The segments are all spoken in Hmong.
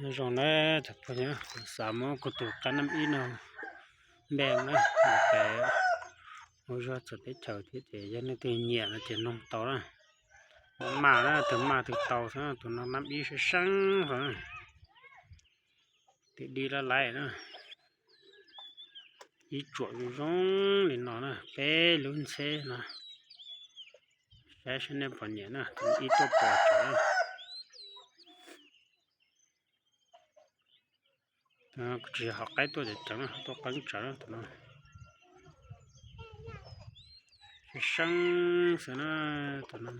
Nyob zoo na, kuv xav muab kuv tus qaib nab ib no npe na, ua zog txawv teb chaws thiab ces yog leej twg nyiam no ces noog tau na. Maj na, tus maj tus tau xwb, tus no nab ib seeb seeb xwb na. Tus dib lab laib na, ib tsuam zoo zoo li no na, peb lub ntxheb no. Saib seb nej puas nyiam na, ib tuaj pom tsawv. Kuv tsis hom qaib tuaj cov ceev, tuaj qeeb tsawv tus no. Seeb xwb na, tus no.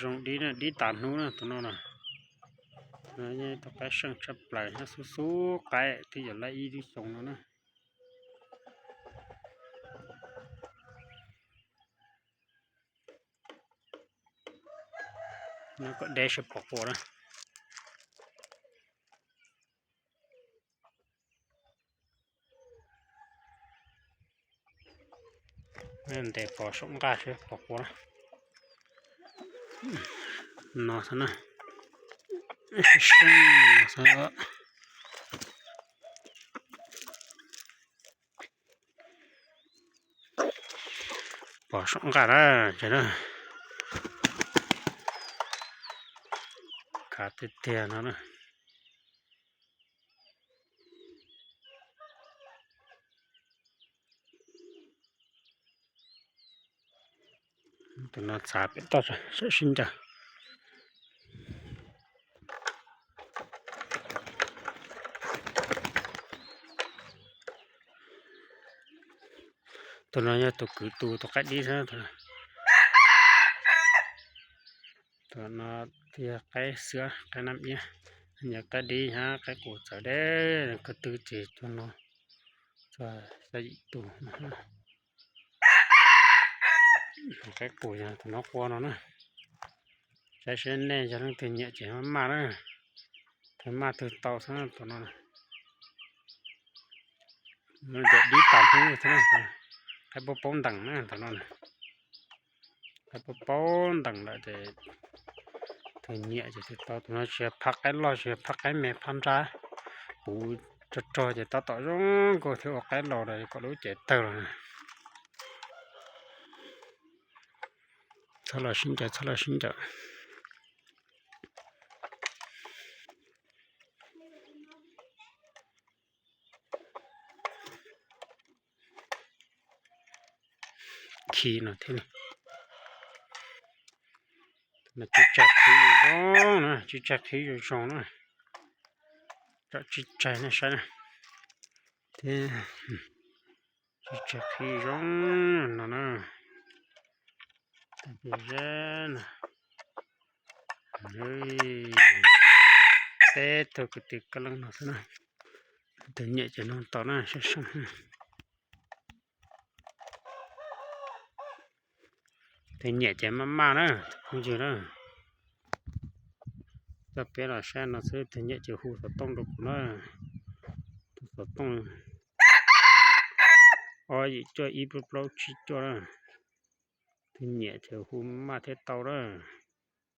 Zoo dib, dib tas hnub na tus no na. Tus qaib seej tshaj plaws, nyob xub xub qaib twb yuav lab ib lub xyoo no na. Nyob kom deb seb pom quas na. Ntes pos saum nqaj seb pom quas na. No xwb na. Pos saum nqaj na, ces na. Kav tiag tiag no na. Tus no txav pem toj sawv sib ncaws. Tus no yog tus kwv tus tus qaib dib xwb. Tus no yog qaib xwb, qaib nab iab, yog qaib dib hab qaib qus txawv deb, ko tw ces tus no txog xya yim tus. Qaib qus yog tus no qua no na. Saib seb nej yog leej twg nyiam ces maj maj na, twg maj twg tau xwb tus no. Dib tas hnub xwb, qaib paub paub ntees na tus no. Qaib paub paub ntees lawm ces twg nyiam ces twg tau. Tus no tsis yog phaj qaib loj, tsis yog phaj qaib me phaj nrab, puv rog rog ces tab tom zoo nkauj thiab ua qaib laus los kom lub cev tawg los. Txhob los sib ncaws, txhob los sib ncaws. Khi no thiab, tsib tsaig qhib zoo zoo na, tsib tsaig qhib zoo zoo na. Tsib tsaig nej saib na, thiab tsib tsaig qhib zoo no na. Tab sis zeb na, peb tug kwv tij kab leej no xwb na. Tus nyiam ces noog tau na, sab seej. Tus nyiam ces maj maj na, phooj ywg na. Txoj peb los saib no xwb, tus nyiam ces hu xov tooj rau kuv na. Tus xov tooj ob yim cuaj ib plaub plaub tsib cuaj na. Tus nyiam ces hu maj thiab tau na.